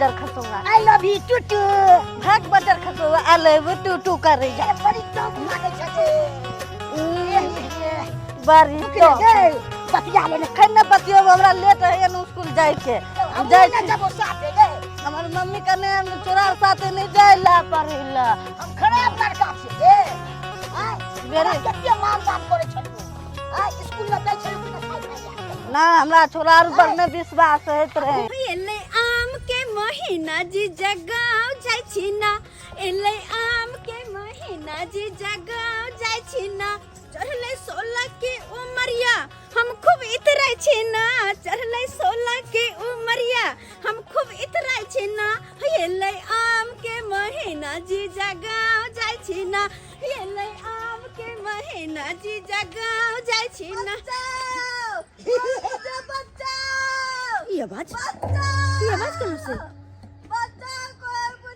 बजर खसौआ। I love you टूटू। भाग बजर खसौआ, I love you टूटू करै जा। बड़ी टॉप लागै छै बड़ी टॉप। बतिया ले। खैर न बतियो, हमरा लेट है न स्कूल जाय के। हम जाय ना जबो साथे गे। हमर मम्मी कने हम तोरा साथे नहीं जाय ला पढ़े ला। हम खराब लड़का छियै गे। आय मेरे कते मान दान करै छलियौ। आय स्कूल में दै छलियौ कि नहि खाइ खाइ? ना, हमरा छोरा आर पर नहि विश्वास होइत रहे। एलै आम के महीना जी जगाव जाइ छी ना, एलै आम के महीना जी जगाव जाइ छी ना, चढ़लै 16 के उमरिया हम खूब इतरै छी ना, चढ़लै 16 के उमरिया हम खूब इतरै छी ना, एलै आम के महीना जी जगाव जाइ छी ना, एलै आम के महीना जी जगाव जाइ छी ना। ई आवाज, ई आवाज कहाँ से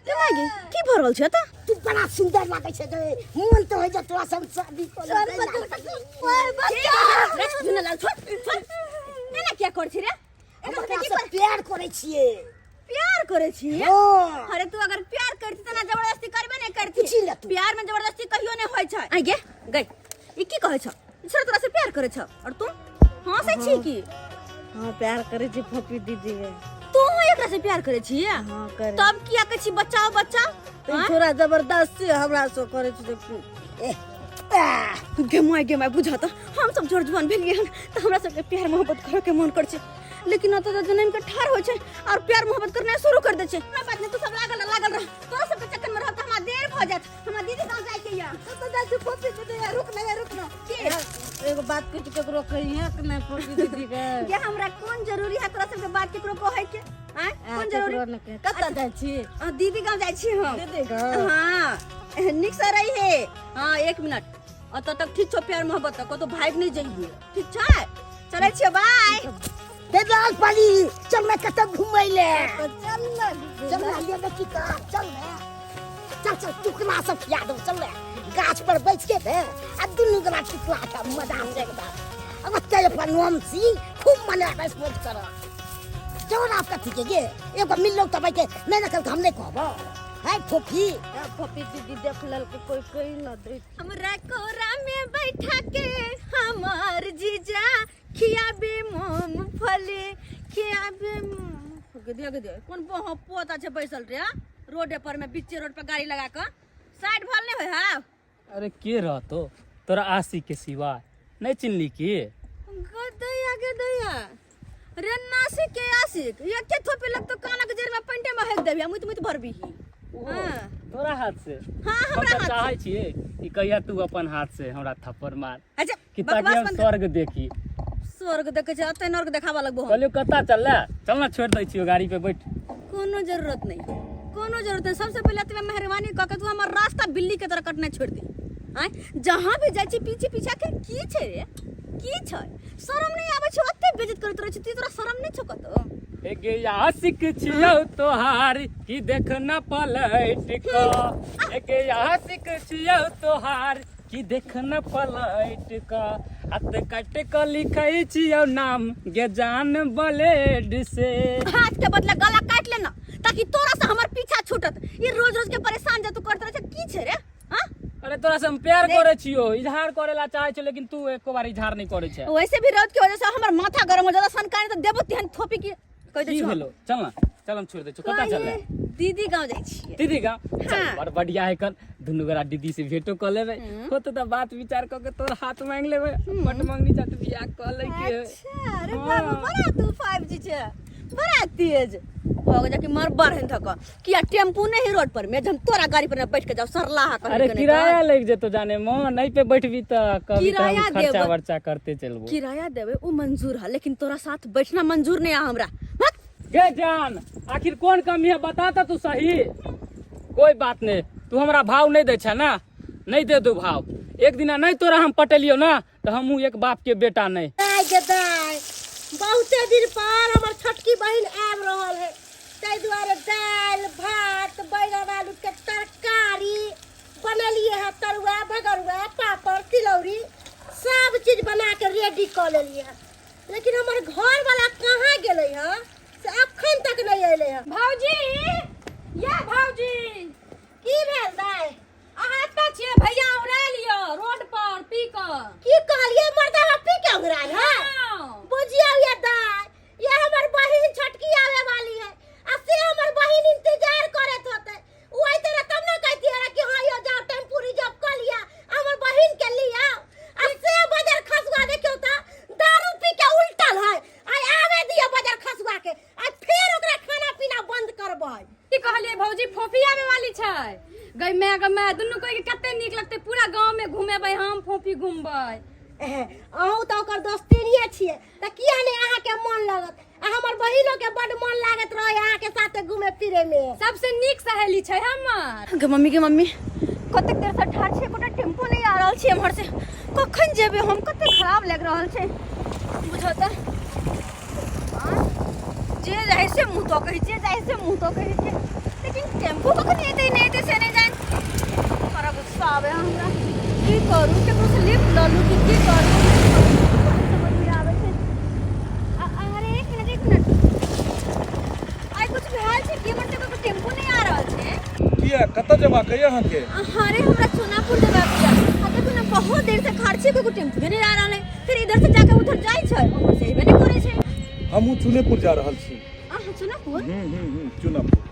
गे? की भऽ रहल छै एतऽ? तू बड़ा सुंदर लागै छै गे, मन तऽ होइ जे तोरा संग शादी कऽ ली। लाल, छोड़ छोड़, एना किया करै छी रे? हम ओकरा से प्यार करै छियै। प्यार करै छी? हँ। अरे तू अगर प्यार करती तऽ ना जबरदस्ती करबे नहीं करती। पूछी ले तू। प्यार में जबरदस्ती कहियो नहीं होइ छै। आ गे गई, ई की कहै छ? छोड़, तोरा से प्यार करै छ और तू हंसै छी की? हाँ, प्यार करे छी फोपी दीदी के। तू एकरा से प्यार करै छी? हाँ, करे। तब किया कहै छी बचाओ बचाओ? तो ई छोरा जबरदस्ती हमरा से करे छै देखू। गे my, गे my, बुझा तऽ हम सब जोर जुआन भेलियै हन तऽ हमरा सबके प्यार मोहब्बत करे के मन करै छै, लेकिन ओतऽ तऽ जनम के ठाढ़ होइ छै और प्यार मोहब्बत करनाइ शुरू कर दै छै। कोनो बात नहि, तू सब लागल रह, लागल रह। तोरा सबके चक्कर में रहब तऽ हमरा देर भऽ जायत, हमरा दीदी गाँव जाइके या। कतऽ जाइ छी फोपी दीदी? रुक ना, रुक ना। के? एगो बात कहै छी, केकरो कहिए कि नहि फोपी दीदी के? गे, हमरा कोन जरूरी है तोरा सबके बात केकरो कहै के? आँय, कोन जरूरी? केकरो नहि कहिए। कतऽ जाइ छी? दीदी गाँव जाइ छी हम। दीदी गाँव? हाँ, नीक से रही है। हाँ, एक मिनट, अतऽ तक ठीक छौ प्यार मोहब्बत तक, कतौ भागि नहि जइहे, ठीक छै? चलै छियौ, बाय। हे लाल पाली, चल ना कतऽ घुमै ले। चल ना। चल ना, ले बेटी का, चल ना, चल चल, टुकड़ा सब खिया दो, चल ना। गाछ पर बैठ के ने आ दुनू गोरा टुकड़ा खा मजा से एकदम। अब ओते अपन नोम सी खूब मना के स्पोर्ट कर। चल आप कथी के गे, एगो मिललो तब के नहीं रखल हम नहीं कहबो। है फोफी। फोफी दीदी देख लेलकै, कोई कही न दे। हमरा कोरा में बैठा के हमार जीजा खियाबे मूंगफली, खियाबे मूंगफली। गदिया गदिया, कोन बोह पोता छै बैसल रे रोडे पर में, बीचे रोड पर गाड़ी लगा के साइड भल नहीं होय हा। अरे के रहतो तोरा आशी के सिवा? नहीं चिन्हली की? गदया गदया रे, नासिक के आशिक, ये के थोपे लग तो कानक जड़ में पेंटे में हेक देबी, मुत मुत भरबी। हाँ। तोरा हाथ से? हाँ, हम हमरा तऽ हाथ से। चाहै छियै कि कहिया तू अपन हाथ से हमरा थप्पड़ मार अच्छा, कि ताकि बकवास हम बंद। स्वर्ग देखी। स्वर्ग देखे छै, अते नर्क देखाबऽ लगबो हम। कहलियौ कतऽ चल, चल ना, छोड़ि दै छियौ, गाड़ी पे बैठ। कोनो जरूरत नहीं, कोनो जरूरत नहीं। सबसे पहले तो मेहरबानी कऽ के तू हमर रास्ता बिल्ली के तरह कटना छोड़ दे। आँय, जहाँ भी जाइ छी पीछे पीछे के की छै रे, की छै? शरम नहीं आबै छौ? अते बेइज्जत करैत रहै छी तू, तोरा शरम नहीं छौ कतौ? एगे आशिक छियौ तोहार की देख न पलट क, एगे आशिक छियौ तोहार की देख न पलट क, हाथ काट क लिखै छियौ नाम गे जान ब्लेड से। हाथ के बदले गला काट लेना ताकि तोरा से हमर पीछा छूटत। ई रोज रोज के परेशान जे तू करत रहै छै, की छै रे? हाँ? अरे तोरा से हम प्यार करे छियो, इजहार करे ला चाहे छियो, लेकिन तू एको बार इजहार नहीं करे छे। वैसे भी रौद के वजह से हमर माथा गरम हो जाता, सनकानी तो देबो तेहन थोपी की कह दे की छो। भेलो? चल ना, चल, हम छोड़ दे छियो। कतऽ चल? दीदी गांव जाइ छियै। दीदी गांव? चल। हाँ। बड़ बढ़िया है, कल दुनू गोरा दीदी से भेंटो कऽ लेबै, होते तऽ बात विचार कऽ के तोर हाथ मांगि लेबै, बट मंगनी चट बियाह कऽ लै के है। अच्छा, अरे हाँ। बाबू, बड़ा तू 5G छे, बड़ा तेज हो गया कि मर बढ़ धक किया टेम्पू नहीं रोड पर में, हम तोरा गाड़ी पर ना बैठ के जाओ सरलाहा कहीं अरे के नहीं। किराया लग जेतो जाने म, नहीं पे बैठबी त कभी त हम किराया खर्चा देबै। वर्चा करते चलबो। किराया देवे वो मंजूर है, लेकिन तोरा साथ बैठना मंजूर नहीं है हमरा। भक। गे जान, आखिर कौन कमी है बता त तू सही। कोई बात नहीं, तू हमरा भाव नहीं दे छे ना, नहीं दे दू भाव। एक दिना नहीं तोरा हम पटेलियो ना तो हमहू एक बाप के बेटा नहीं। दाय गे दाय, बहुते दिन पर हमर छोटकी बहिन आबि रहल है, ताहि दुआरे दालि भात बैगन आलू के तरकारी बनेलिए है, तरुआ भगरुआ पापड़ तिलौरी सब चीज बना के रेडी कऽ लेलिए है, लेकिन हमर घर वाला कहाँ गेलै है? से अखन तक नहि अयलै हँ। भौजी, या भौजी। की भेल दाइ? अहाँ एतऽ छियै? भैया उड़ा लिअ रोड पर पी कऽ। की कहलियै? मर्दावा पी के उड़ायल है? हाँ। बुझियौ ये दाइ, ये हमर बहिन छोटकी आवे वाली है आ से हमर बहिन इंतजार करत होते। उ अइते रहे तब ने कहतियै रहे कि हाँ यो जाओ टेम्पू रिजर्व कर लिया, हमर बहिन के लिया। आ से बजर खसुआ देखियौ त दारू पी के उल्टल है। आइ आवे दियो बजर खसुआ के, आ फेर ओकरा खाना पीना बंद करबै। की कहलियै भौजी? फोफी आवे वाली छै। गई मैं, गई मैं, दुनू कोई के कते नीक लगतै। पूरा गांव में घुमेबै हम, फोफी घुमबै। अहूँ तऽ ओकर दोस्तिनिये छियै तऽ किया नहि अहाँके मन लगत? आ हमर बहिनो के बड मन लागत रहे अहाँके साथे घूमे फिरे में। सबसे नीक सहेली छै हमर। गे मम्मी, गे मम्मी, कतेक देर से ठाढ़ छै, एकोटा टेम्पू नहि आ रहल छै एम्हर से। कखन जेबै हम? कते खराब लागि रहल छै बुझो तऽ। जे जाइ से मुँह तो कहै छै, जाइ से मुँह तो कहै छै, लेकिन टेम्पू कखन एतै नहि एतै से नहि जानि। बड़ा गुस्सा आबै हमरा। की करू? केकरो से लिफ्ट लऽ लू कि की करू, समझ नहि आबै छै। अरे एक मिनट, एक मिनट, आइ कुछ भेल छै कि हमर सबके टेम्पू नहि आ रहल छै? किया, कतऽ जेबाक अइ अहाँके? अरे हमरा सोनापुर जेबाक यऽ। आ देखू ने, बहुत देर से खड़ छी, कोई टेम्पू नहीं आ रहल है। फिर इधर से जाके उधर जाइ छै, उधर से अइबे नहीं करै छै। हमहूँ चुनेपुर जा रहल छी। अहाँ चुनापुर? हम्म हम्म हम्म चुनापुर।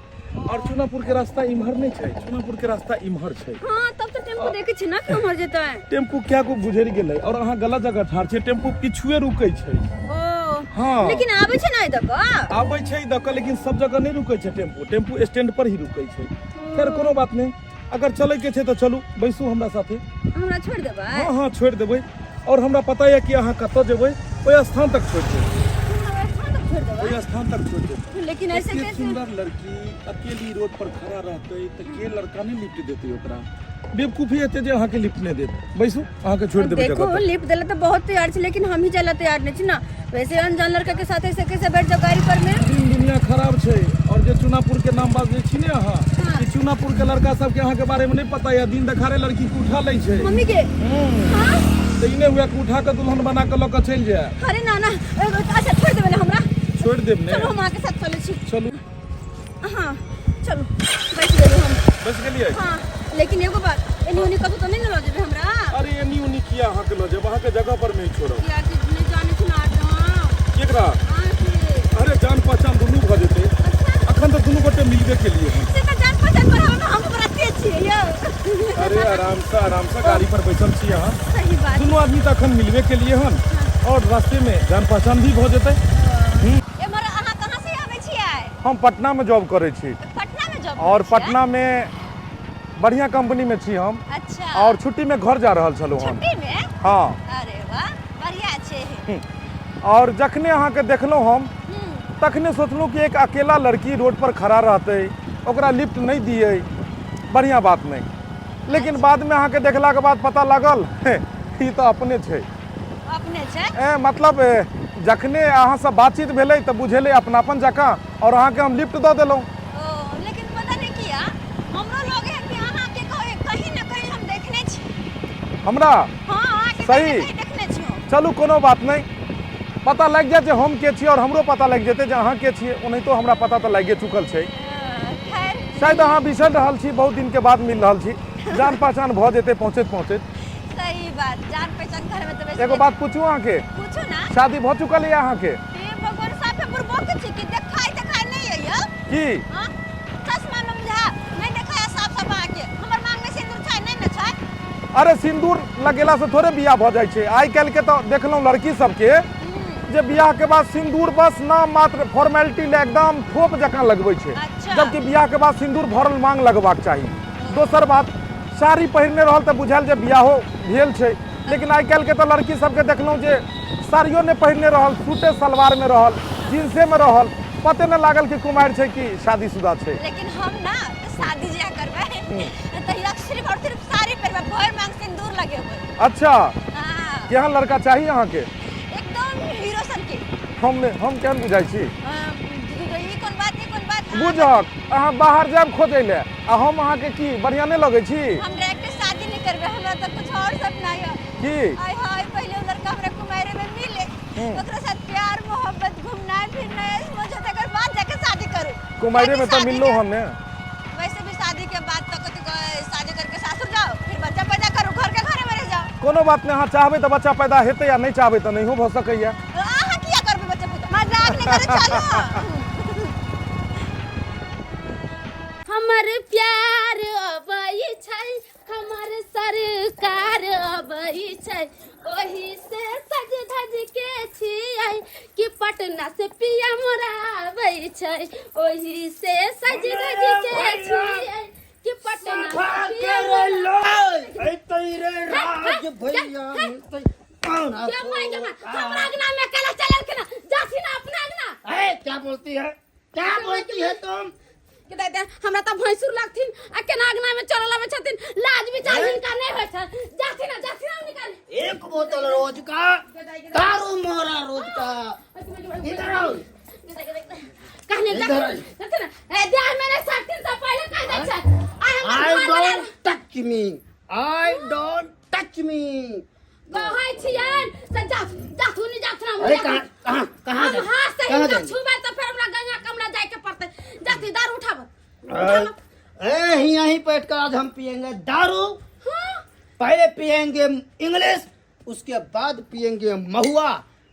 और चुनापुर के रास्ता इम्हर नहीं छै, चुनापुर के रास्ता इम्हर छै। हाँ, तब तो टेम्पू देखे छी ना कि उम्हर जेतै। टेम्पू क्या को गुजरि गेलै और अहाँ गलत जगह ठाढ़ छियै। टेम्पू पिछुए रुकै छै। ओ। हाँ। लेकिन आबै छै ना एतऽ कऽ? आबै छै दऽ कऽ, लेकिन सब जगह नहि रुकै छै टेम्पू। टेम्पू स्टैंड पर ही रुकै छै। खैर कोनो बात नहि, अगर चलै के छै तऽ चलू, बैसू हमरा साथे। हमरा छोड़ि देबै? हाँ हाँ, छोड़ि देबै। और हमरा पता यऽ कि अहाँ कतऽ जेबै, ओहि स्थान तक छोड़ि देबै। हमरा स्थान तक छोड़ि देबै? ओहि स्थान तक छोड़ि देबै। लेकिन ऐसे एते कैसे? सुंदर लड़की अकेली रोड पर खड़ा रहतै तऽ के लड़का नहि लिफ्ट देतै ओकरा? बेवकूफी हेतै जे अहाँके लिफ्ट नहि देत। बैसू, अहाँके छोड़ि देबै देखो जगह तक। लिफ्ट देले तो बहुत तैयार छी, लेकिन हम ही जाला तैयार नहीं छी ना। वैसे अनजान लड़का के साथ ऐसे कैसे बैठ जाओ गाड़ी पर में? दिन दुनिया खराब छै। और जे चुनापुर के नाम बाजै छी ने अहाँ, हाँ। ई चुनापुर के लड़का सबके अहाँके बारे में नहीं पता यऽ। दिन देखारे लड़की के उठा लै छै। मम्मी के? हाँ। तऽ ई नहि हुए कि उठा के दुल्हन बना के लऽ के चलि जाए। अरे ना ना, अच्छा छोड़ देबै ना हमरा? छोड़ि देब ने। चलो, हम अहाँके साथ चलै छी। चलू। हाँ चलू, बैठ गेलहुँ हम। बस गेलियै? हाँ, लेकिन एगो बात, एनी ओनी कतौ तऽ नहि ने लऽ जेबै हमरा? अरे एनी ओनी किया अहाँके लऽ जायब, अहाँके जगह पर नहि छोड़ब। किया कि नहि जानै छी ना अहाँ। केकरा? अहाँके। अरे जान पहचान दुनू भऽ जेतै। अच्छा। अखन तऽ दुनू गोटे मिलबे केलियै हन। से तऽ जान पहचान पर हम बड़ा तेज छियै यौ। अरे आराम से, आराम से गाड़ी पर बैसल छी अहाँ। सही बात। दुनू आदमी तऽ अखन मिलबे केलियै हन और रास्ते में जान पहचान भी भऽ जेतै। एमहर अहाँ कहाँ से आबै छियै? हम पटना में जॉब करै छी। पटना में जॉब और करै छियै? पटना में बढ़िया कंपनी में छी हम। अच्छा। और छुट्टी में घर जा रहल छलहुँ हम। छुट्टी में? हाँ। अरे वाह, बढ़िया छै। और जखने अहाँके देखलहुँ हम तखने सोचलहुँ कि एक अकेला लड़की रोड पर खड़ा रहतै, ओकरा लिफ्ट नहि दियै, बढ़िया बात नहि। लेकिन बाद में अहाँके देखलाके बाद पता लागल, ई तऽ अपने छै। अपने छै? मतलब जखने अहाँसँ बातचीत भेलै तऽ बुझेलै अपनापन जकाँ और अहाँके हम लिफ्ट दऽ देलहुँ। ओ, लेकिन पता नहीं किया हमरो लगे है कि अहाँ के कहीं ना कहीं हम देखने छी। हमरा? हाँ, अहाँ के सही। कहीं ना कहीं देखने छी हम। चलू कोनो बात नहि, पता लागि जायत जे हम के छी और हमरो पता लागि जेतै जे अहाँ के छियै। ओनाहितो हमरा पता तऽ लागिए चुकल छै। खैर। शायद अहाँ बिसरि रहल छी, बहुत दिनके बाद मिल रहल छी, जान पहचान भऽ जेतै पहुँचैत पहुँचैत। सही बात, जान पहचान घर में तो वैसे। एगो बात पूछू अहाँके? पूछू ना। शादी भऽ चुकल यऽ अहाँके? हे भगवान, साफे बुड़बक छी कि देखाई देखाई नहीं है यौ? की? हाँ, चश्मा में बुझा नहीं देखाया साफ साफ अहाँके? हमर मांग में सिंदूर छै नहीं ने छै? अरे सिंदूर लगेला से थोड़े बियाह भऽ जाइ छै। आइ काल्हि के तऽ देखलहुँ लड़की सबके जे बियाह के बाद सिंदूर बस नाम मात्र फॉर्मेलिटी ले एकदम ठोप जकाँ लगबै छै। अच्छा। जबकि बियाह के बाद सिंदूर भरल मांग लगबाक चाही। दोसर बात, साड़ी पहिरने रहल तऽ बुझायल जे बियाहो भेल छै, लेकिन आइ काल्हि के तऽ लड़की सबके देखलहुँ जे साड़ियो नहि पहिरने रहल, सूटे सलवार में रहल, जींसे में रहल, पते नहि लागल कि कुमारि छै कि शादीशुदा छै। लेकिन हम ना शादी जिया करबै तहिया सिर्फ और सिर्फ साड़ी पहिरबै, भरि मांग सिंदूर लगेबै। अच्छा। हाँ। केहन लड़का चाही अहाँके? एकदम हीरो सन के। हम नहि, हम केहन बुझाइ छी? ई कोन बात, ई कोन बात? बुझक अहाँ बाहर जायब खोजै लए आ हम अहाँके की बढ़िआँ नहि लगै छी? हम डायरेक्ट शादी नहीं करबै, हमरा तऽ कुछ और सपना यऽ। की? आय हाय, पहले उ लड़का हमरा कुमारे में मिले, ओकरा साथ प्यार मोहब्बत घूमना फिरना ऐश मौज, तकर बाद कुमारे में तऽ शादी मिललो के- हन ने। वैसे भी शादी के बाद तो कथी कहै, शादी करके सासुर जाओ, फिर बच्चा पैदा करो, घर के घरे में रह जाओ। कोनो बात नहि, अहाँ चाहबै तऽ बच्चा पैदा हेतै आ नहि चाहबै तऽ नहियो भऽ सकैया। अहाँ किया करबै बच्चा पैदा? मजाक नहि करै, चलू। हमर प्यार अबै छै, हमर सरकार अबै छै, ओही से सज धज के छियै कि पटना से पिया मोरा आबै छै, ओही से सज धज के छियै कि पटना से पिया मोरा। राज भैया मिलतै। क्या माय के माय, हमरा अंगना में केला चलल के ना जाथि ना अपना अंगना। ए, क्या बोलती है, क्या बोलती है तुम? के दाइ दाइ, हमरा तऽ भैंसुर लगथिन आ केना अंगना में चलल आबै छथिन, लाज विचार हिनका नहि होइ छै। जाथिन ना, जाथिन ना निकाल। एक बोतल रोज का दारू मोरा रोज का। इधर आओ। कहने इधर जाथिन आई। जाथिन ना। ए देह में नहि सकथिन तऽ पहिले कह दै छै। आइ हमर आई घर वाला don't touch me, I don't touch me. कहै छियनि से जाथु जाथु नहि जाथु ना। अरे कहाँ कहाँ कहाँ हम जाए? हाथ से कहाँ हिनका जाए? छुबै तऽ फेर हमरा गंगा कमला जायके पड़तै। जाथि, दारू उठाबऽ। ए, यहीं यहीं बैठ कर आज हम पियेंगे दारू। हाँ। पहले पियेंगे इंग्लिश, उसके बाद पियेंगे महुआ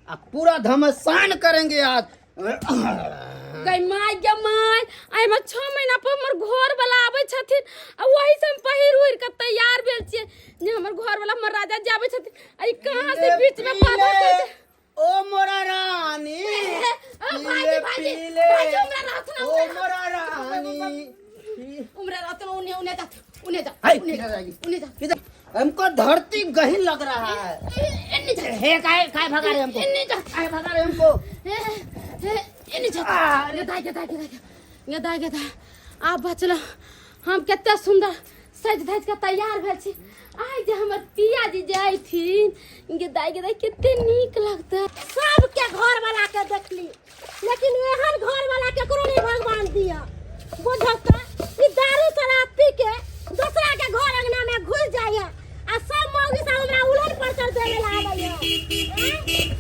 आ पूरा घमासान करेंगे आज। गै my गे my, एहिमे 6 महीना पर हमर घर वाला आबै छथिन आ ओही से हम पहिर उहिर के तैयार भेल छियै जे हमर घर वाला हमर राजा जी आबै छथिन आ ई कहाँ से बीच में बाधा कर दे। ओ मोरा रानी, ए, ओ भाईजी, पीले भाईजी, पीले। भाईजी, उमरा रहथुन, ओ उमरा। मोरा रानी। उमरा रहथुन, उने उने जाथु, उने जा। हाय, उने किधर जाएगी? उने जा। किधर? हमको धरती गहीन लग रहा है। एन्ने जा। हे, काहे काहे भगा रहे हमको? एन्ने जा। काहे भगा रहे हमको? ए, ए, एन्ने जा। गेदा गेदा गेदा गेदा गेदा, आब बचल हम। कते सुंदर सज धज के तैयार भेल छी। आइ जे हमर पिया जी जे अयथिन, गेदाइ गेदाइ कते नीक लगतै। सबके घर वाला के देखली, लेकिन एहन घर वाला केकरो नहीं भगवान दिया। बुझल तऽ ई दारू शराब पी के दोसरा के घर अंगना में घुस जाइए आ सब मौगी सब हमरा उलहन पर चढ़ देवे ला आबैया। आँय?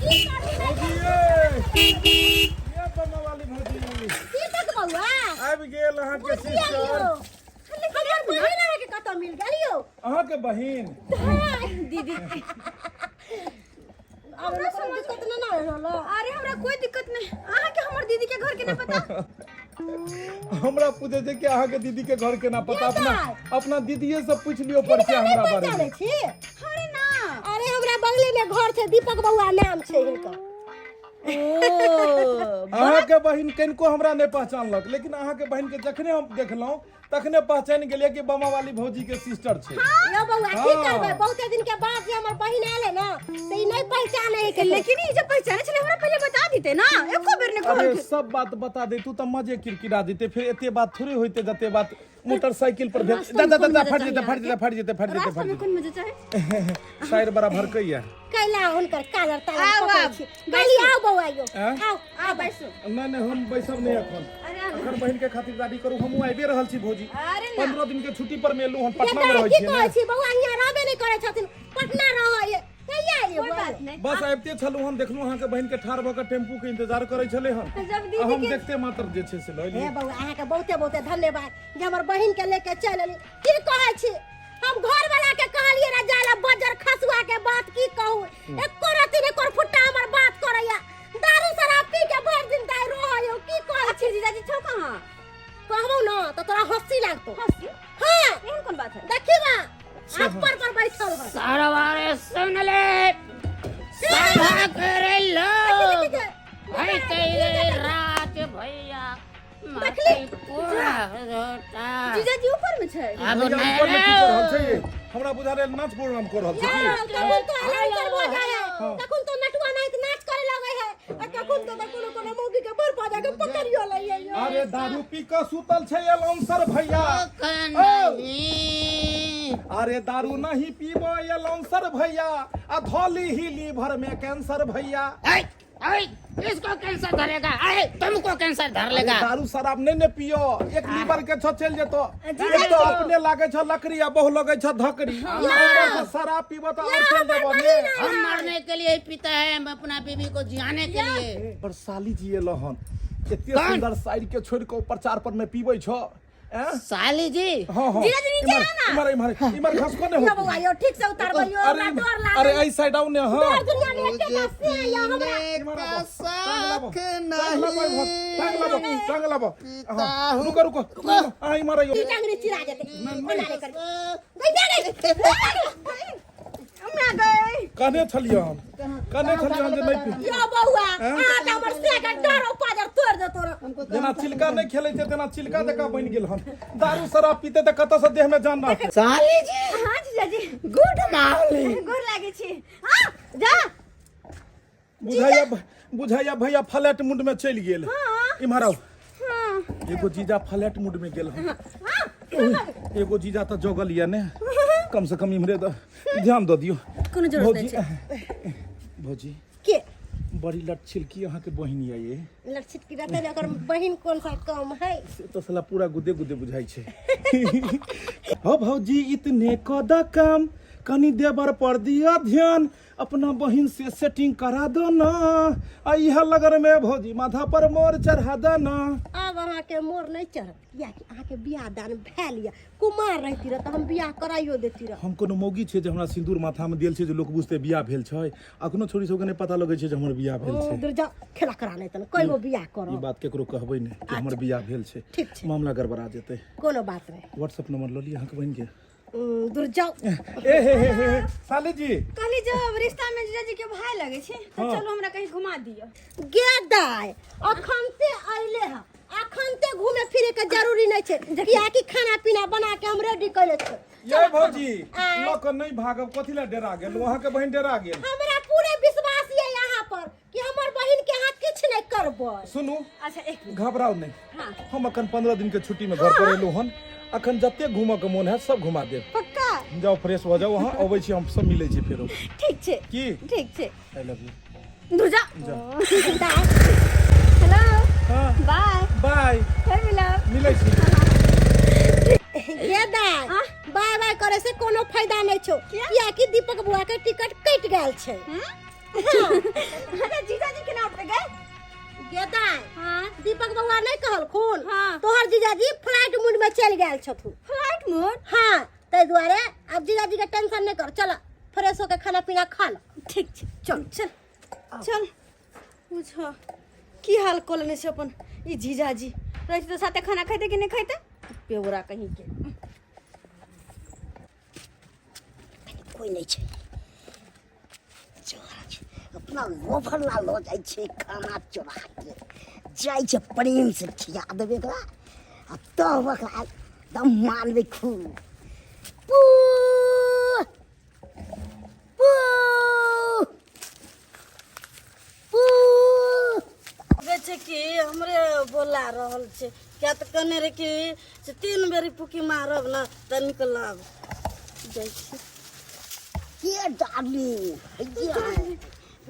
की करू? भौजी ये बनवाली भौजी। की तक बौआ आबि गेल अहाँके बुझिया सिस्टर। लियौ, हमर बहिन अहाँके कतऽ मिल गेल यौ? अहाँके बहिन। दीदी। हमरा कोनो दिक्कत नहि ने रहल? अरे हमरा कोई दिक्कत नहीं। अहाँ के हमर दीदी के घर के नहीं पता? हमरा पूछे छै कि अहाँके दीदी के घर केना पता। अपना अपना दीदीए से पूछ लियौ परिचय हिनका नहि हमरा बारे पहचानै में। छी? अरे ना। अरे हमरा बगले में घर छै, दीपक बौआ नाम छै हिनकर। अहाँके बहिन कनिको हमरा नहि पहचानलक, लेकिन अहाँके बहिन के जखने हम देखलहुँ तखने पहचानि गेलियै कि बमा वाली भौजी के सिस्टर छै। यौ बौआ, की हाँ। करबै, बहुते दिन के बाद जे हमर बहिन आयल ने से ई नहि पहचानै है। लेकिन ई जे पहचाने छले, हमरा पहले बता देते ना, एको बेर ने अरे कहलखिन। सब बात बता दे तू तऽ मजे किरकिरा देते। फिर एते बात थोड़े होइते जते बात मोटरसाइकिल पर भेल। रास्ता दा में दा कोन दा मजा फट जेते चाही फट जेते फट जेते फट जेते रास्ता फट में जेते। कोन मजा चाहे? साइर बड़ा भड़कैया। कैला हुनकर कालर तालर आउ, पकड़ै आउ, छी। कहली आउ बौआ यौ। आँ? आउ। आ बैसू। नहि नहि, हम बैसब नहि एखन। अरे आउ। एखन बहिन के खातिरदारी करू, हमहूँ आबिए रहल छी भौजी। अरे ना। 15 दिन के छुट्टी पर में एलहुँ हम, पटना में बेटा रहै की छियै कहै ने। छी बौआ, हियाँ रहबे नहि करै छथिन, पटना रहै। कहिया एलियै कोई बौआ? बात नहीं। बस आबिते छलहुँ हम, देखलहुँ अहाँके बहिन के ठाढ़ भऽ कऽ टेम्पू के इंतजार करै छलै हन जब आ दीदी हम के देखते मात्र जे छै से लऽ हे एलियै। बौआ, अहाँके बहुते बहुते धन्यवाद जे हमर बहिन के लेके चलि एली। की कहै छी, हम घर वाला के कहलियै रे जाय ला बजर खसुआ के बात की कहू, एको रति ने फुट्टा हमर बात करैया। दारू शराब पी के भरि दिन दाइ रहै यौ। की कहै अच्छे जीजाजी छौ कहाँ? कहबौ न तऽ तोरा हँसी लागतौ। हँसी? हाँ। एहन कोन बात है? देखी बा, हाथ पर पर बैठल है। सारा सुन ले, सभा करे लोग ऐते राज भैया देखली? पूरा रोटा। जीजाजी ऊपर में छै। अब भैया ऊपर में की कर रहल छै ये? हमरा बुझा रहल नाच प्रोग्राम कर रहल छै की? कखन तो अलाउंसर भऽ जाइ है, कखन तो नटुआ नाच नाच करे लगै है आ कखन तो कोनो कोनो मौगी के बर पा जाके पकड़ियो लै है यौ। अरे दारू पी कऽ सुतल छै एलाउंसर भैया। नहीं। अरे दारू नहीं पीबो एलाउंसर भैया आ धोली ही लीवर में कैंसर भैया। ऐ, ऐ, इसको कैंसर धरेगा, ऐ, तुमको कैंसर धर अरे लेगा। दारू शराब नहीं ने पियो, एक लीवर के छो चलि जेतो। एक तो अपने लागे छो लकड़ी आ बहु लगे छो धकड़ी, ऊपर से शराब पीबो तो और चलि जेबो ने। हम मरने के लिए ही पीता है, हम अपना बीवी को जियाने के लिए। पर साली जी एलो हन, एते सुंदर साइड के छोड़ के ऊपर चार पर में पीबै छ हैं? साली जी हाँ हाँ जीजा जी नीचे इम्हर आओ ना। इम्हर इम्हर इम्हर खसको ने यो हो बौआ यो ठीक से उतारबै यो अरे हमरा डर लागल अरे एहि साइड आउ ने हाँ डर दुनिया में एकेटा से या हमरा पीने इम्हर का आबो, टांग लाबो, शौक टांग लाबो, नहीं टांग लाबो टांग लाबो पीता हाँ, हूँ। रुको रुको रुको हाँ इम्हर आइयो ई टांगरी चिरा जेतै नहीं, ओना नहि करी गई गई हमरा गई कहने छलियै हम कहने छलियै हम जे नहि पी यो बौआ अहाँ तऽ हमर से के डर उपाजर तोड़ दे तोर जेना चिलका नहि खेलै छै तेना चिलका जकाँ बनि गेल हन दारू शराब पीते तऽ कतऽसँ देहमे जान रहतै साली जी हाँ जीजाजी गुड मॉर्निंग गोर लागै छी हाँ जा बुझाइया बुझाइया भैया फ्लैट मूड में चलि गेल इम्हर आउ एगो जीजा फ्लैट मूड में गेल हन एगो जीजा तऽ जगल यऽ ने कम से कम इम्हरे तऽ ध्यान दऽ दियौ कोनो जरूरत नहि भौजी भौजी के बड़ी लट छिलकी अहाँके बहिन यऽ ये लक्षित की रहते ओकर बहिन कौन सा कम है से तऽ साला पूरा गुदे गुदे बुझाइ छै हो भौजी इतने कऽ दऽ काम कनि देवर पर दिअ ध्यान अपना बहिन से सेटिंग करा दो ना आ इह लगन में भौजी माथा पर मोर चढ़ा दो ना आब अहाँके मोर नहीं चढ़त कियाकि अहाँके बियाह दान भेल यऽ कुमार रहती रह तऽ हम बियाह कराइयो देती रह हम कोनो मौगी छियै जे हमरा सिन्दूर माथा में देल छै जे लोक बुझतै बियाह भेल छै अखनो छोरी सबके नहि पता लगै छै जे हमर बियाह भेल छै दुर जाओ खेला करा नहि तन कई गो बियाह करो ई बात केकरो कहबै नहि कि हमर बियाह भेल छै ठीक छै। मामला गड़बड़ा जेतै कोनो बात नहीं व्हाट्सएप नंबर लऽ लिअ अहाँके बहिन के दूर जाओ ए हे हे हे साली जी कहली जब रिश्ता में जीजाजी के भाई लगे छै तो चलो हमरा कहीं घुमा दियो गे दाय अखन ते अइले ह अखन ते घूमे फिरे के जरूरी नहीं छै कियाकि खाना पीना बना के हम रेडी कइले छी ये भौजी लऽ कऽ नहि भागब कथी लए डेरा गेल अहाँके बहिन डेरा गेल हमरा पूरे विश्वास ये यहाँ पर कि हमर बहिन के हाथ किछु नहीं करबै सुनू अच्छा एक मिनट घबराउ नहीं हम अखन 15 दिन के छुट्टी में घर पर एलहुँ हन अखन जते घूमऽ के मोन है सब घुमा देब पक्का जाओ फ्रेश भऽ जाओ वहाँ अबै छी हम सब मिलै छी फेरो ठीक छै की ठीक छै I love you दूर जा जाओ हेलो हाँ बाय बाय फेर मिलब मिलै छी गे दाय बाय बाय करे से कोनो फायदा नहीं छौ कियाकि दीपक बुआ के टिकट कटि गेल छै अरे जीजाजी केना उठते गए गे दाय हाँ दीपक बउआ नहीं कहलखुन हाँ। तोहर जीजाजी फ्लाइट मोड में चलि गेल छथुन फ्लाइट मोड हाँ ताहि दुआरे आब जीजाजी के टेंशन नहीं कर चल फ्रेश होके खाना पीना खा लो ठीक छै चल चल चल बुझ की हाल कऽ लेने छै अपन ई जीजाजी रहै तऽ साथे खाना खैते कि नहि खैते पेवरा कहीं के कोई नहीं छै चोरा छै अपना लोभर ला लऽ जाइ छै खाना चोरा के जाइ छै प्रेम से खिया देबै एकरा आ तब ओकरा एकदम मानबै खूब पू पू पू लगै छै कि हमरे बोला रहल छै किया तऽ कहने रहै कि से तीन बेरी पुकी मारब ने तऽ निकलब जाइ छी ये डार्लिंग ये है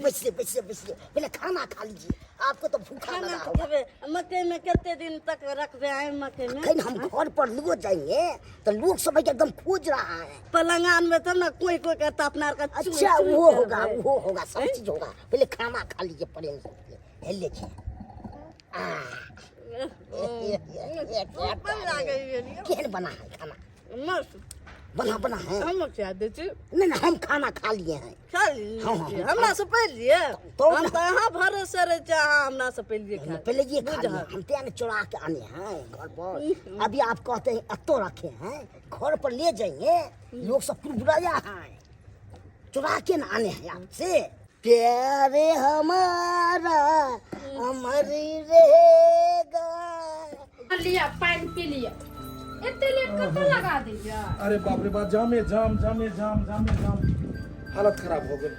बैसिए बैसिए बैसिए पहले खाना खा लीजिए आपको तो भूखा खाना लगा होगा खेबै मकई में कते दिन तक रखबै आइ मकई में कहीं हम घर पर लोग जाएंगे तो लोग सब एकदम खोज रहा है पलंग आनबै तब ने कोई कोई करता अपना आरके चुइ अच्छा चुइ वो होगा करबै। वो होगा सब चीज होगा पहले खाना खा लीजिए प्रेम से पहले लीजिए केहन बना है खाना मस्त बना बना है हम खिया दै छी नहीं नहीं हम खाना खा लिए हैं खा लिए हाँ, हाँ, छी। हमरा से पहिले तो हम तऽ अहाँ भरोसे रहै छी अहाँ हमरा से पहिले खा पहले ये खा लिए हम तेन चुरा के आने हैं घर पर अभी आप कहते हैं अतो रखे हैं घर पर ले जाएंगे लोग सब कुरबुराया है चुरा के न आने हैं आपसे प्यारे हमारा अमर रहेगा लिअ पानि पी लिअ एते लेट कतऽ लगा दैया अरे बाप रे बाप जामे जाम जामे जाम जामे जाम हालत खराब हो गेल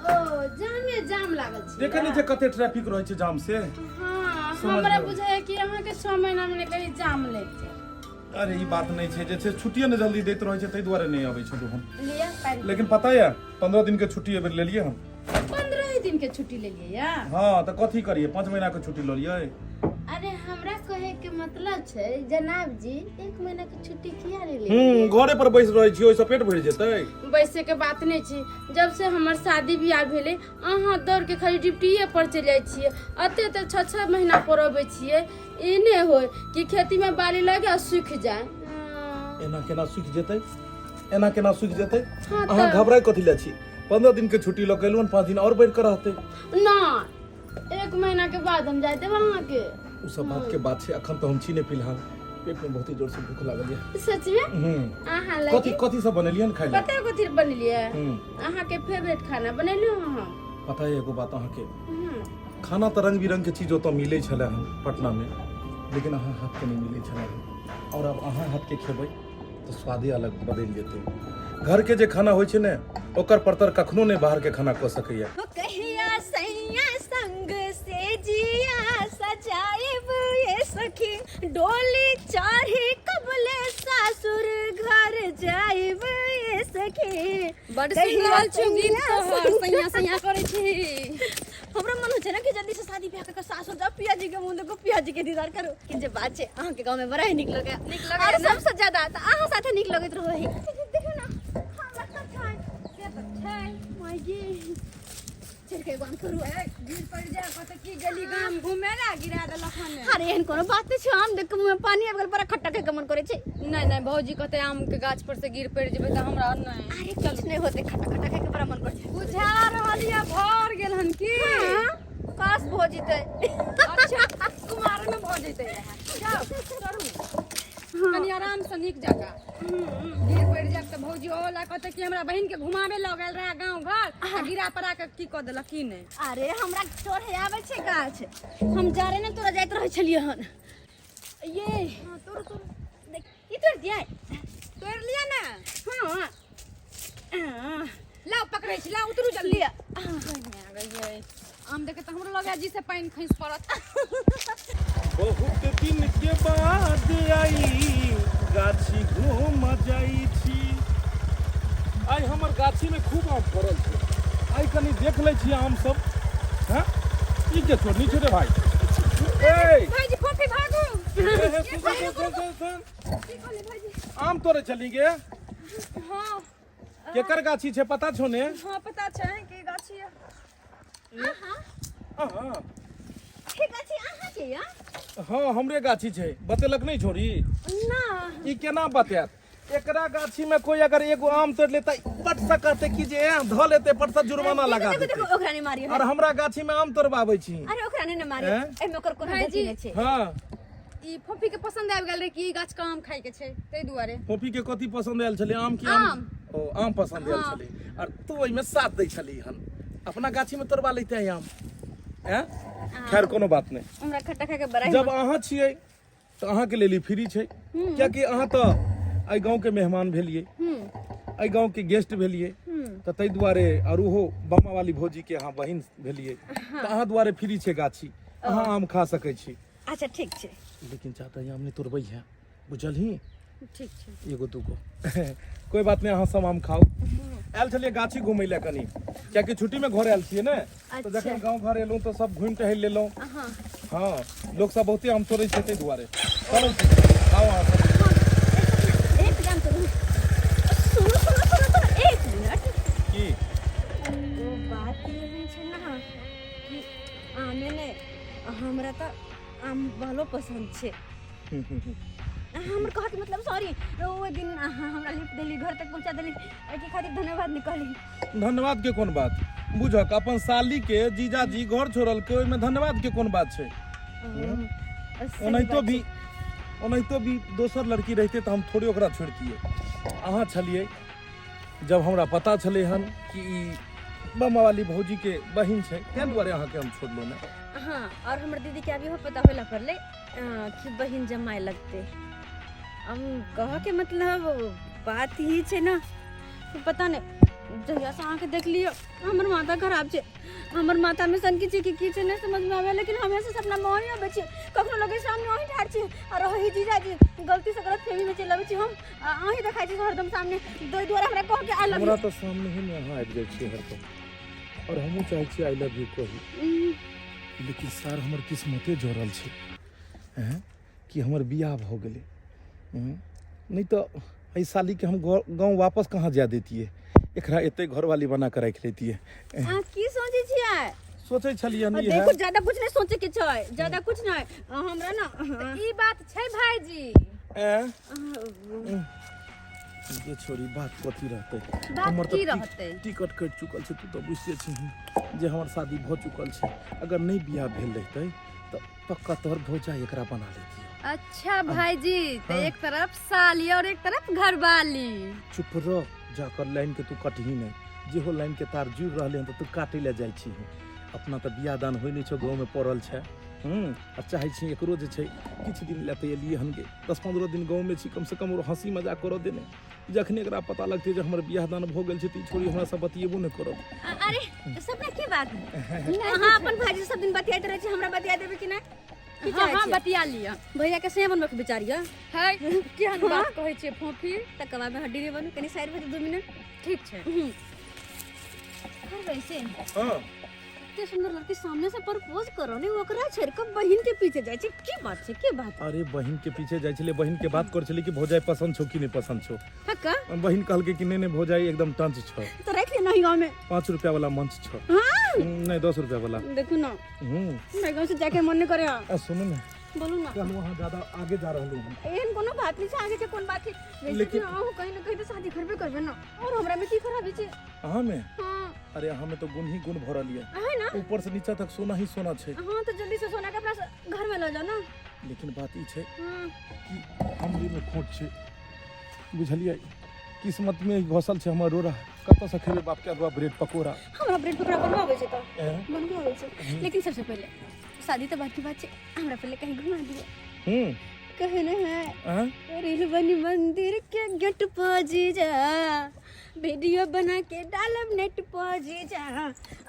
ओ जामे जाम लागल छै देखे नहीं छै कते ट्रैफिक रहै छै जाम से हाँ समझ हमरा गेलहुँ। बुझाइया कि अहाँके 6 महीना मे कहीं जाम लागि जाए अरे ई बात नहीं छै जे छै छुट्टिए ने जल्दी दैत रहै छै ताहि दुआरे नहि अबै छलहुँ हम लिअ पानि लेकिन पता यऽ 15 दिन के छुट्टी एहि बेर लेलियै हम 15 ही दिन के छुट्टी लेलियै या हाँ तऽ कथी करियै 5 महीना के छुट्टी लऽ लियै अरे हमरा कहे के मतलब छै जनाब जी, 1 महीना के छुट्टी किया नहीं ले? घरे पर बैस रहै छी, ओहिसँ पेट भरि जेतै? बैसे के बात नहीं छी। जब से हमर शादी बियाह भेलै, अहाँ दौड़ के खाली ड्यूटीए पर चलि जाइ छियै। एते एते 6-6 महीना पर अबै छियै। ई नहि होय कि खेती में बाली लगे आ सूखि जाए। एना केना सूखि जेतै? एना केना सूखि जेतै? हाँ। अहाँ घबराइ कथी लए छी? 15 दिन के छुट्टी लऽ के एलहुँ हन, 5 दिन आओर बढ़ि कऽ रहतै। ना, 1 महीना के बाद हम जाय देब अहाँके। ओ सब बात के बात छै, अखन तऽ हम छी नहि फिलहाल। पेट में बहुत ही जोर से भूख लागल ये। सच में? अहाँ लगे कथी कथी सब बनेलियन खाइ लए? पता कथी बनेलियै? अहाँके फेवरेट खाना बनेलहुँ हम। पता है एगो बात अहाँके? खाना तऽ रंग बिरंग के चीज ओतऽ मिलै छलै हन पटना में, लेकिन अहाँ हाथ के नहि मिलै छलै हन। और आब अहाँ हाथ के खेबै तऽ स्वादे अलग बदलि जेतै। घर के जे खाना होइ छै ने, ओकर परतर कखनो नहि बाहर के खाना कऽ सकैया। हो कहिया सैया संग से जिया सजाएब ये सखी, डोली चढ़ी कबले सासुर घर जाएब ये सखी। बड सुनि रहल छी गीत तोहर, सैया सैया करै छी। हमरा मन होइ छै ने कि जल्दी से शादी ब्याह कऽ सासुर जाउ, पिया जी के मुँह देखू, पिया जी के दीदार करू। कि जे बात छै, अहाँके गाँव में बड़ा ही नीक लगैया। नीक लगैया और ने? सबसे ज्यादा तऽ अहाँ साथे नीक लगैत रहै। देखियौ ने, हमरा तऽ छै। से तऽ छै। माय गे, चढ़ि के एगो आम तोड़ू। गिर पड़ि जाय कहतै की गेली गाम घूमे ला, गिरा देलक हन। अरे एहन कोनो बात नहि छै, आम देख के मुँह में पानी आबि गेल, बड़ा खट्टा खाय के मन करै छै। नहि नहि, भौजी कहतै आम के गाछ पर से गिर पड़ि जेबै तऽ हमरा नहि। अरे किछु नहि होतै, खट्टा खट्टा खाय के बड़ा मन करै छै। बुझा रहल यऽ भर गेल हन की? हाँ, काश भऽ जेतै। अच्छा, कुमार में भऽ जेतै। जाउ चढ़ू कनी आराम से नीक जकाँ। गिर पड़ि जायब तऽ भौजी ओ ला कहतै कि हमरा बहिन के घुमाबे लऽ गेल रहे गाँव घर आ गिरा पड़ा के की कऽ देलक की नहि। अरे हमरा चढ़े आबै छै गाछ, हम जारे ने तोरा जाइत रहै छलियै हन। ये हाँ, तोड़ तोड़। देख, ई तोड़ दियै? तोड़ लिअ ने। हाँ हाँ। लाउ पकड़ै छी, लाउ उतरू जल्दी। लिअ। आ गइयै। आम देखे तऽ हमरो लगे जी से पानि खसि पड़त। बहुत दिन के बाद आई गाछी घूम जाइ छी। आइ हमर गाछी में खूब आम फड़ल छै, आइ कनी देख लै छी आम सब। हैं, ई के छोड़नी छै रे भाई? ए भाईजी, फोफी भागू। ए, हे, सुन सुन सुन सुन सुन। की कहली भाईजी? आम तोड़े चली गे? हाँ। केकर गाछी छै पता छौ ने? हाँ, पता छै कि गाछी है। अहाँ ठीक अछि, अहाँ के या? हाँ, हमरे गाछी छै। बतेलक नहि छोड़ी? ना। ई केना बतायत? एकरा गाछी में कोई अगर एगो आम तोड़ लेतै, पट से कहते कि जे धऽ लेतै, पट से जुर्माना लगा देखो, देतै। देखो, ओकरा नहीं मारियो। और हमरा गाछी में आम तोड़बाबै छी। अरे ओकरा नहीं ने मारियो। हैं? एहिमे ओकर कोनो गलती भाईजी। नहि छै। हाँ। ई फोफी के पसंद आबि गेल रहे कि ई गाछ के आम खाय के छै, ताहि दुआरे। फोफी के कथी पसंद आयल छलै, आम की आम? आम। ओ आम पसंद आयल हाँ। छलै और तू ओहिमे साथ दै छली हन, अपना गाछी में तोड़बा लेते हैं आम। हैं, खैर कोनो बात नहीं। हमरा खट्टा खाय के बड़ा ही जब अहाँ छियै तऽ अहाँके लेल ई फ्री छै, कियाकि अहाँ तऽ एहि गाँवके मेहमान भेलियै, एहि गाँवके गेस्ट भेलियै, तऽ ताहि दुआरे। आओर ओहो बामा वाली भौजीके अहाँ बहिन भेलियै, तऽ अहाँ दुआरे फ्री छै गाछी, अहाँ आम खा सकै छी। अच्छा ठीक छै। लेकिन चाहता आम नहि तोड़बै है, बुझलही? ठीक छै। एगो दूगो कोई बात नहीं, अहाँ सब आम खाउ। आयल छलियै गाछी घुमै लए कनी, कियाकि छुट्टी में घर आयल छियै ने, तऽ जखन गाँव घर एलहुँ तऽ सब घुमि टहलि लेलहुँ। हाँ, लोक सब बहुते आम तोड़ै छै, ताहि दुआरे चलै छी, खाउ अहाँ सब। एक काम करू, सुनो सुनो सुनो सुनो, एक मिनट। की? ओ बात एहन छै ने कि आमे ने, हमरा तऽ आम भलो पसन्द छै। हमर कहके मतलब, सॉरी, ओहि दिन अहाँ हमरा लिफ्ट देली, घर तक पहुँचा देली, एहिके खातिर धन्यवाद नहि कहली। धन्यवाद के कोन बात? बुझक अपन साली के जीजाजी घर छोड़लकै, ओहिमे धन्यवाद के कोन बात छै? सही ओनाहितो बात भी ओनाहितो भी दोसर लड़की रहिते तऽ हम थोड़े ओकरा छोड़तियै। अहाँ छलियै, जब हमरा पता छलै हन कि ई बमा वाली भौजी के बहिन छै, ताहि दुआरे अहाँके हम छोड़लहुँ ने। हाँ, और हमर दीदी के अभी पता होला पड़लै कि बहिन जमाए लगते। हम कह के मतलब बात ही छै ना, पता नहीं जहिया से अहाँके देख लियो हमर माथा खराब छै। हमर माथा में सनकी छै कि की छै, नहीं समझ में आवे, लेकिन हमेशा सपना में वही आबै छै। कखनो लगे सामने वही ठाढ़ छी और वही जीजाजी, गलती से गलत फहमी में चलि आबै छी हम, आ अहीं देखाइ छी हरदम सामने। ताहि दुआरे हमरा कह के I love हमरा तऽ सामने ही में अहाँ आबि जाइ छियै हरदम, और हमहूँ चाहै छियै I love you कही, लेकिन सर हमर किस्मते जोड़ल छै। हैं, कि हमर बियाह भऽ गेलै। नहि तऽ एहि सालीके हम गाँव वापस कहाँ जाय दैतियै, एकरा एते घरवाली बना कऽ राखि लैतियै। अहाँ की सोचै छियै? सोचै छलियै और देखो ज्यादा कुछ नहीं सोचे के छै, ज्यादा कुछ नहीं हमरा ना। ई बात छै भाईजी। ऐं? जे छोरी बात कथी रहतै? बात हमर की तऽ रहतै? टिकट कटि चुकल छै, तू तऽ बुझिते छही जे हमर शादी भऽ चुकल छै। अगर नहि बियाह भेल रहितै तऽ पक्का तोहर भौजाइ एकरा बना लेतियै। अच्छा भाईजी, तो हाँ। एक तरफ साली और एक तरफ घरवाली। चुप रह, जाकर लाइन के तू कटही नहीं, जेहो लाइन के तार जुड़ रहले हन तऽ तू काटे ले जाइ छी। अपना तऽ बियाह दान होइ नहि छौ, गाँवमे पड़ल छै। आ चाहै छी एकरो जे छै किछु दिन लए तऽ एलियै हन गे, 10-15 दिन गाँवमे छी, कमसँ कम और हँसी मजाक करऽ देने। जखने एकरा पता लगतै जे हमर बियाह दान भऽ गेल छै तऽ ई छोरी हमरा से बतियेबो नहि करत। अरे सपना की बात, अहाँ अपन भाईजी सब दिन बतियाइत रहै छी, हमरा बतिया देबै कि नहि? की हाँ चाहै हाँ छियै? बतिया लिअ। भैया के से बनबऽ के विचार यऽ? है, केहन बात कहै छियै फोफी? तऽ कबाब में हड्डी नहि बनू, कनि साइड भऽ जाउ 2 मिनट। ठीक छै। अरे वैसे हाँ एते सुंदर लड़की सामने से प्रपोज करो ने, ओकरा छोड़ के बहिन के पीछे जाइ छै, की बात छै, की बात? अरे बहिन के पीछे जाइ छलै, बहिन के बात कर छलै कि भौजाइ पसंद छौ कि नहि पसंद छौ। हक्का बहिन कहलकै कि नहि नहि भौजाइ एकदम टंच छौ। तो राख ले नहीं गांव में। 5 रुपया वाला मंच छौ। हाँ नहीं 10 रुपया वाला। देखू ना मैं गांव से जाके मन नहीं करे। आ सुनू ना। बोलू ना। कहलहुँ अहाँ ज्यादा आगे जा रहलहुँ हन। एहन कोनो बात नहीं छै, आगे के कोन बात छै? वैसे लेकिन भी अहूँ कहीं ना कहीं तो शादी करबे करबे ना, और हमरा में की खराबी छै? अहाँ में? हाँ। अरे अहाँ में तो गुण ही गुण भरल ये। है ना? ऊपर से नीचा तक सोना ही सोना छै। हाँ तो जल्दी से सोना के अपना घर में ल जाओ ना। लेकिन बात ई छै हाँ। कि हमरे में खोट छै, बुझलियै? किस्मत में घसल छै हमर रोड़ा, कतऽ से खेबै बाप के अगुआ ब्रेड पकौड़ा? हमरा ब्रेड पकौड़ा बनबा आबै छै तऽ एँ? बनबा आबै छै, लेकिन सबसे पहिले शादी तऽ बात की बात छै, हमरा पहिले कहीं घुमा दिअ। कहे न है आँ? रील बनी मंदिर के गेट पर जीजा, वीडियो बना के डालब नेट पर जीजा,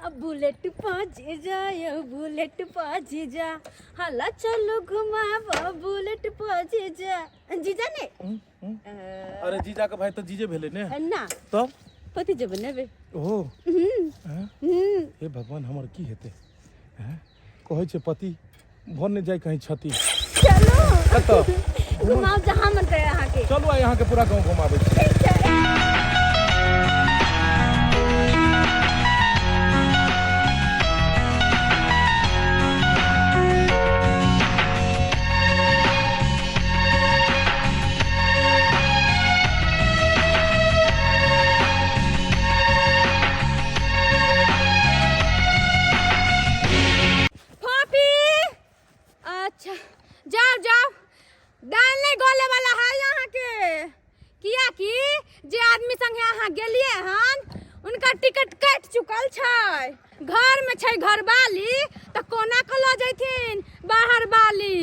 अब बुलेट पर जीजा, यो बुलेट पर जीजा, हला चलो घुमाब बुलेट पर जीजा। जीजा ने अरे जीजा के भाई तऽ जीजे भेलै ने। ना तब पति जे बनेबे। ओहो। आँ? हे भगवान, हमर की हेतै? आँ? कहै छै पति भर नहि जाय कहीं क्षति। चलो कतऽ घुमाओ जहाँ मन करे अहाँ के। चलू आइ अहाँके पूरा गाँव घुमाबै छी। ठीक छै। फोफी, अच्छा जाओ जाओ, दाल नहीं गोले वाला है यहाँ के, किया कि जे आदमी संगे अहाँ गेलिए हन उनका टिकट कटि चुकल छै, घर में छै घरवाली, तऽ कोना के लऽ जैथिन बाहर वाली?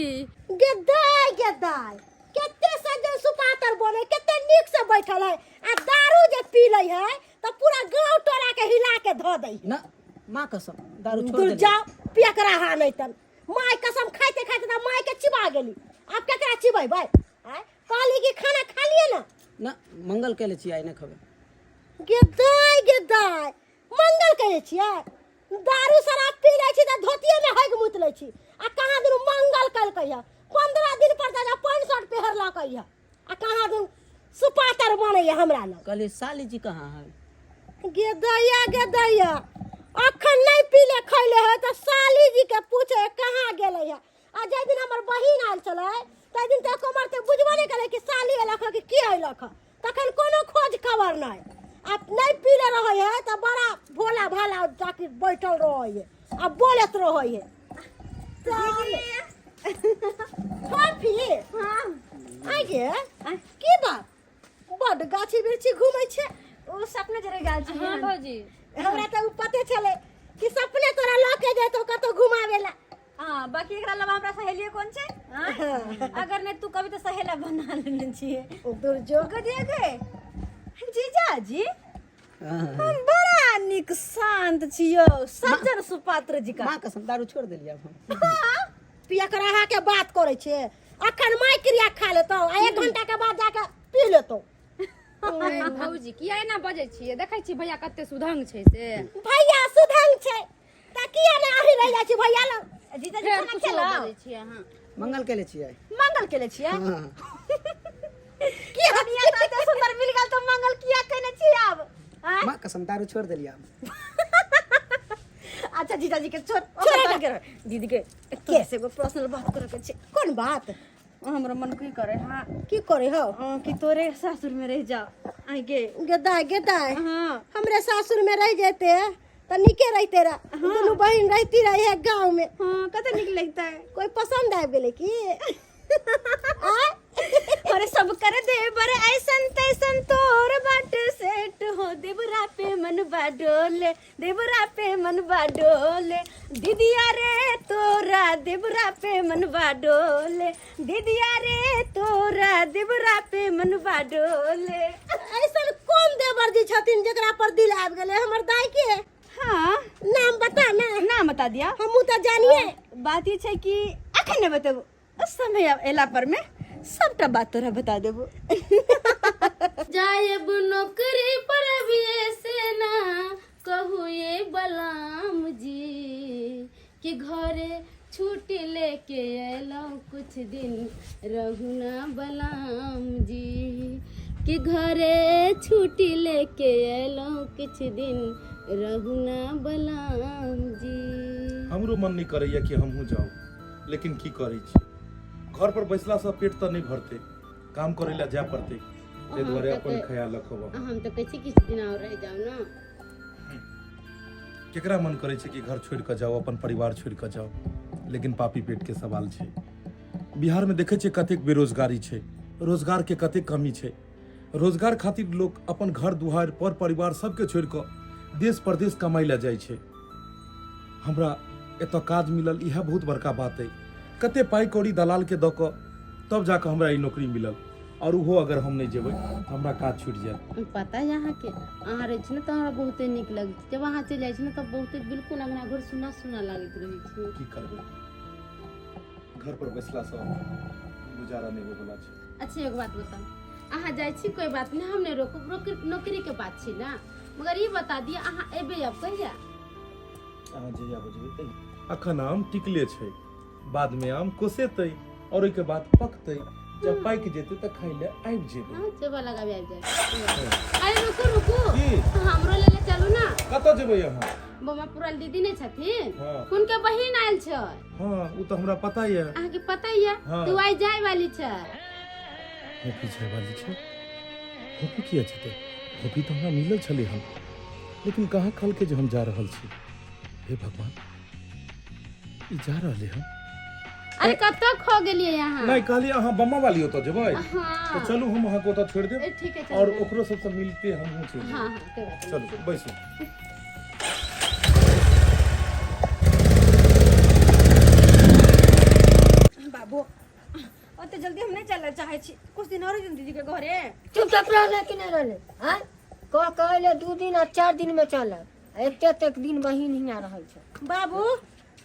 गेदाय गेदाय, कते सज्जन सुपातर बने, कते नीक से बैठल है, आ दारू जे पी लै है तऽ पूरा गांव टोला के हिला के धऽ दै है। ना माँ कसम दारू छोड़ दूर देलियै। जाओ पियकरा हा नहीं तन my कसम खाइते खाइते तऽ माय के चिबा गेली, आब केकरा चिबेबै? आँय कहली कि खाना खा लिए ना? ना मंगल केले छियै, आइ नहि खबै। गेदाय गेदाय, मंगल केले छियै? दारू शराब पी लै छी तऽ धोतिये में हगि मूत लै छी, आ कहाँ दुनू मंगल केलकै है, 15 दिन पर जा पैंट शर्ट पहिरलकै है, आ कहाँ दुनू सुपातर बनैया हमरा लग। कहलियै साली जी कहाँ है? गेदैया गेदैया, अखन नहीं पीले खैले है तऽ साली जी के पूछे कहाँ गेलै है। आ जाहि दिन हमर बहिन आयल छलै ताहि दिन तऽ एको मरते बुझबो नहि केलै कि साली अयलक हँ कि की अयलक हँ, तखन कोनो खोज खबर नहि। आ नहि पीले रहै है तऽ बड़ा भोला भाला जाके बैठल रहै है आ बोलैत रहै है। कॉफी हाँ आगे की बात, बड गाछी बिरछी घूमै छै? ओ सपना जरे गेल छै। हाँ भौजी, हमरा तऽ उ पते छलै कि सपने तोरा लऽ के जेतौ कतौ घुमावे ला। हाँ, बाकी एकरा अलावा हमरा सहेलिए कोन छै? हाँ? अगर नहीं तू कभी तो सहेला बना लेने छिए। दुर्जो कदिया के जीजा जी, हम बड़ा नीक शांत छियो, सज्जन सुपात्र जी का। माँ कसम दारू छोड़ देलियै आब हम। हाँ, पियकराहा के बात करै छै, अखन माय क्रिया खा लेतौ आ 1 घंटा के बाद जाके पी लेतौ। अरे भौजी किया एना बजै छियै? देखै छी भैया कते सुधंग छै से। भैया सुधंग छै तऽ किया ने अही रहि जाइ छी भैया लग? जीजा जी फेर खाना कुछो खेलौ? बजै छियै अहाँ। मंगल केले छियै। मंगल केले छियै? हाँ। की कनिया तऽ एते सुंदर मिल गेल तऽ मंगल किया केने छी आब? आँय? माँ कसम दारू छोड़ देलियै आब। अच्छा जीजाजी के छोड़, छोड़ के दीदी के के से एगो पर्सनल बात करे के छै। कोन बात? हमरो मन की करे? हाँ की करे हो? हाँ, कि तोरे सासुर में रह जाओ आगे। गेदाय गेदाय। हाँ। हमरे सासुर में रह जेते त नीके रहते रह। हाँ। दुनू बहिन रहती रहे है गांव में। हाँ, कते नीक लगता है। कोई पसंद आबि गेलै की? आय? अरे सब कर देवर ऐसन तैसन तोर बाट सेट हो, देवरा पे मनबा डोले, देवरा पे मनबा डोले, दीदिया रे तोरा देवरा पे मनबा डोले, दीदिया रे तोरा देवरा पे मनबा डोले। ऐसन कोन देवर जी छथिन जेकरा पर दिल आबि गेलै हमर दाई के? हाँ। नाम बता ना। नाम बता दिया। हमहूँ तऽ जानिए। बात ई छै कि अखन नहि बतेबो, समय एला पर में सबटा बात तोरा बता देबो। जायब नौकरी पर अभी से ना कहू ये बलाम जी, कि घरे छुट्टी लेके अयलहुँ कुछ दिन रहू ना बलाम जी, कि घरे छुट्टी लेके अयलहुँ किछु दिन रहू ना बलाम जी। हमरो मन नहीं करैया कि हमहूँ जाउ, लेकिन की करै छी, घर पर बैसला से पेट तऽ नहीं भरतै, काम करै ला जाय पड़तै, ताहि दुआरे अपन ख्याल रखब। हम तऽ कहै छी किछु दिन और रहि जाउ ना। केकरा मन करै छै कि घर छोड़ि कऽ जाउ, अपन परिवार छोड़ि कऽ जाउ, लेकिन पापी पेट के सवाल छै। बिहार में देखै छियै कतेक बेरोजगारी छै, रोजगार के कतेक कमी छै। रोजगार खातिर लोक अपन घर दुआरि पर परिवार सबके छोड़ि कऽ देश परदेश कमाइ लए जाइ छै। हमरा एतऽ काज मिलल इएह बहुत बड़का बात अइ। कते पाइ कौड़ी दलाल के दऽ कऽ तब जाकऽ हमरा ई नौकरी मिलल, और ओहो अगर हम नहि जेबै तऽ हमरा काज छूटि जायत। पता है अहाँके, अहाँ रहै छी ने तऽ हमरा बहुते नीक लगै छै, जब अहाँ चलि जाइ छी ने तऽ बहुते बिल्कुल अंगना घर सुना सुना लागैत रहै छै। की करबै, घर पर बैसलासँ गुजारा नहि होइवला छै। अच्छा एगो बात बताउ, अहाँ जाइ छी कोई बात नहीं, हम नहीं रोकब, नौकरी के बात छी ना, मगर ई बता दिअ अहाँ एबै आब कहिया? अहाँ जहिया बजबै तहिया। अखन आम टिकले छै, बाद में आम कोसेतै और ओहिके बाद पकतै, जब पाकि जेतै तऽ खाइ लए आबि जेबै। हाँ, चेबा लगाबे आबि जाए। अरे रुकू रुकू, की? हमरो लेले चलू ना। कतऽ जेबै अहाँ? बमा पुरल दीदी नहीं छथिन? हाँ। हुनके बहिन आयल छै। हाँ, ओ तऽ हमरा पता यऽ। अहाँके पता यऽ? हाँ। तऽ ओ आइ जाय वाली छै। फोफी जाय वाली छै? फोफी किया जेतै? फोफी तऽ हमरा मिलल छलै हन, लेकिन कहाँ कहलकै जे हम जा रहल छी। हे भगवान, ई जा रहले हन। अरे कतऽ खो गेलियै अहाँ? नहीं कहलियै अहाँ बम्मा वाली ओतऽ जेबै? हाँ। तऽ चलू हम अहाँके ओतऽ छोड़ि देब। ए, ठीक है, चलू। और ओकरो सबसँ मिलते हमहूँ चलि हाँ, हाँ, कोई बात नहीं। चलू बैसू। बाबू, ओते जल्दी हम नहीं चलना चाहे छी, कुछ दिन और दिन दीदी के घरे। चुपचाप रहले कि नहीं रहले? आँय, कह कहले 2 दिन आ 4 दिन में चलब, एते एतेक दिन बहिन हियाँ रहै छै। बाबू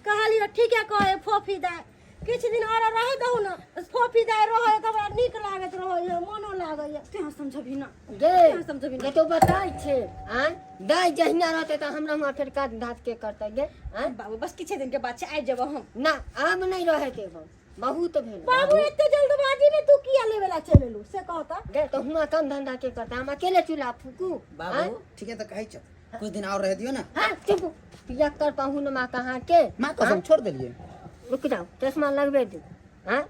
कहलियो ठीक है, कहे फोफी दाय किछु दिन और रहे दहु ना, फोफी दाय रहे तऽ हमरा नीक लागैत रहैए, मोनो लागैए। तू समझबही ना। गे, तू समझबही ना। गे तो बताइ छै, आँय, दाय जहिना रहतै तऽ हमरा हुआँ फेर काज धाज के करतै गे? आँय बाबू, बस किछे दिन के बात छै, आबि जेबो हम। ना, आब नहीं रहे देबो, बहुत भेल। बाबू एते जल्दबाजी में तू किया लेवेला चलि एलू से कह तऽ। गे तो हुआँ कम धंधा के करतै, हम अकेले चूल्हा फूकू? बाबू आँय? ठीक है तऽ कहै छौ कुछ दिन और रह दियो ना। हाँ चुप, पिया कर पाहुन माँ कहाँ के? माँ कसम छोड़ देलिए। रुक जाओ, चश्मा लगबे दू। हाँ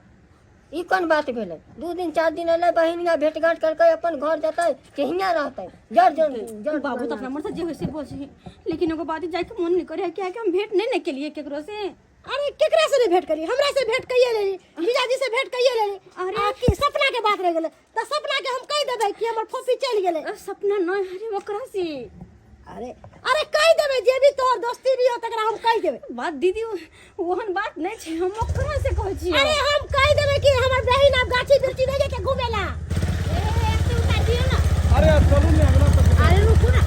ई कोन बात भेलै? 2 दिन 4 दिन एलै बहिन यहाँ भेंट घाट करके अपन घर जतै कि हियाँ रहतै? जर जर जर बाबू तो अपना मन से जे होय से बजही, लेकिन एगो बात जाय के मन नहीं करे किया कि हम भेंट नहीं ने केलिए केकरो से। अरे केकरा से नहीं भेंट करी? हमरा से भेंट कइए लेली, जीजाजी से भेंट कइए लेली। अरे आ की सपना के बात रह गेलै तऽ सपना के हम कहि देबै कि हमर फोफी चलि गेलै। सपना नहीं, अरे ओकरा से। अरे अरे कहि देबै, जे भी तोहर दोस्ती रहियो तकरा हम कहि देबै। बात दीदी ओहन बात नहीं छै, हम ओकरा से कहै छियै। अरे हम कहि देबै कि हमर बहिन आब गाछी बिरछी नहि जेतै घुमेला। ए, एते उतार दियौ ना। अरे आब चलू ने अगला तक। अरे रुकू ना।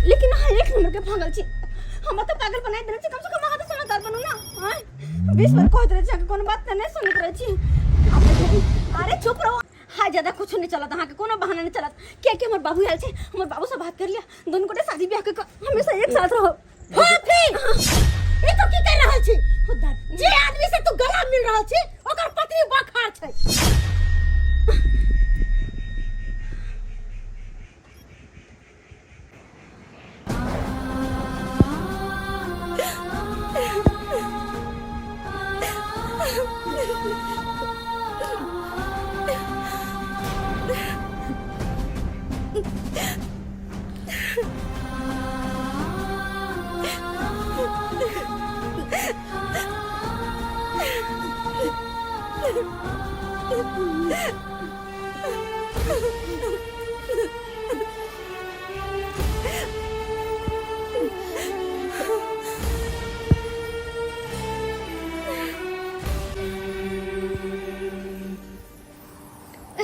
लेकिन अहाँ एक नंबर के पागल छी, हमरा तऽ पागल बनाइ देने छी। कम से कम अहाँ तऽ समझदार बनू ना। आँय, 20 बार कहैत रहै छी, अहाँके कोनो बात तऽ नहि सुनैत रहै छी। अरे चुप रहो। हाय ज्यादा कुछ नहीं चलत अहाँके कोनो बहाना नहीं चलत कियाकि हमर बाबू आयल छै हमर बाबू से बात कर लिया दुनू गोटे शादी ब्याह के हमेशा एक साथ रहो फोफी ई तू की कर रहल छी जे आदमी से तू गला मिल रहल छी ओकर पत्नी बखार छै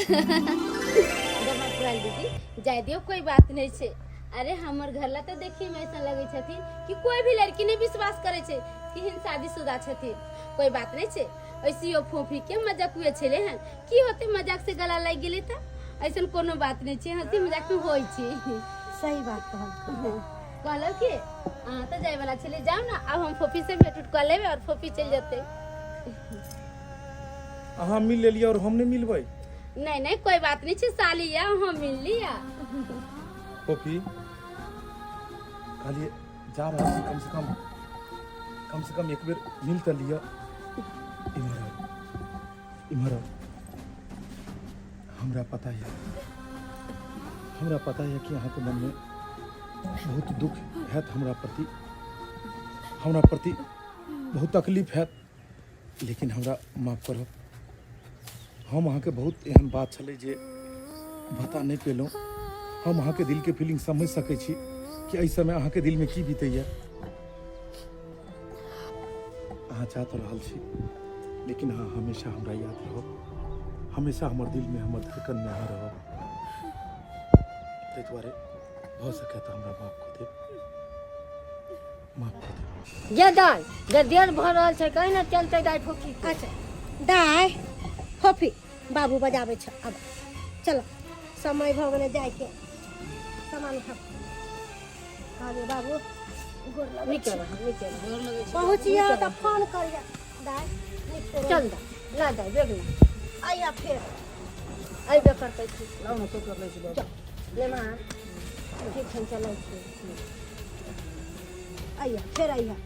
गमर पुराल दीदी जाय दियो कोई बात नहीं छे अरे हमर घर ला तो देखी में ऐसा लगे छथिन कि कोई भी लड़की नहीं विश्वास करे छे कि हिन शादीशुदा छथिन कोई बात नहीं छे ऐसी ओ फोफी के मजाक हुए छले हन की होते मजाक से गला लग गेले त ऐसन कोनो बात नहीं छे हंसी मजाक में होई छे सही बात कहल कहलक कि अहाँ तो जाए वाला छले जाओ ना अब हम फोफी से भेंट उठ कर लेबे और फोफी चल जते अहाँ मिल लेलियै और हम नहि मिलबै नहीं नहीं कोई बात नहीं छे साली या हम मिल लिया फोफी कहलियै जा रहल छी कम से कम कम से कम एक बेर मिल तऽ लिअ इम्हर आउ इम्हर आउ हमरा पता यऽ हमरा पता यऽ कि अहाँके मनमे बहुत दुख हैत हमरा प्रति हमरा प्रति बहुत तकलीफ हैत लेकिन हमरा माफ करब हम अहाँके बहुत एहन बात छलै जे बता नहि पेलहुँ हम अहाँके दिलके फीलिंग समझि सकै छी कि एहि समय अहाँके दिलमे की बीतैए अहाँ जा तऽ रहल छी लेकिन अहाँ हमेशा हमरा याद रहब हमेशा हमर दिलमे हमर धड़कनमे अहाँ रहब ताहि दुआरे भऽ सकै तऽ हमरा माफ कऽ देब माफ कऽ देब जे दाइ जे देर भऽ रहल छै कहीं ने चलतै दाइ फोकी अच्छा दाइ फोफी बाबू बजाबै छ अब चलो समय भऽ गेलै जाइके सामान उठा आगे बाबू गोर लगै नीक छी। रह नीक रह पहुँचिया तऽ फोन करिया दाइ नीक से रह। चल दाइ ला दाइ बेग ला आइया फेर अइबे करतै की लाउ ने चौक लै छी बाबू ले माँ ठीक छै चलै छी आइया फेर आइया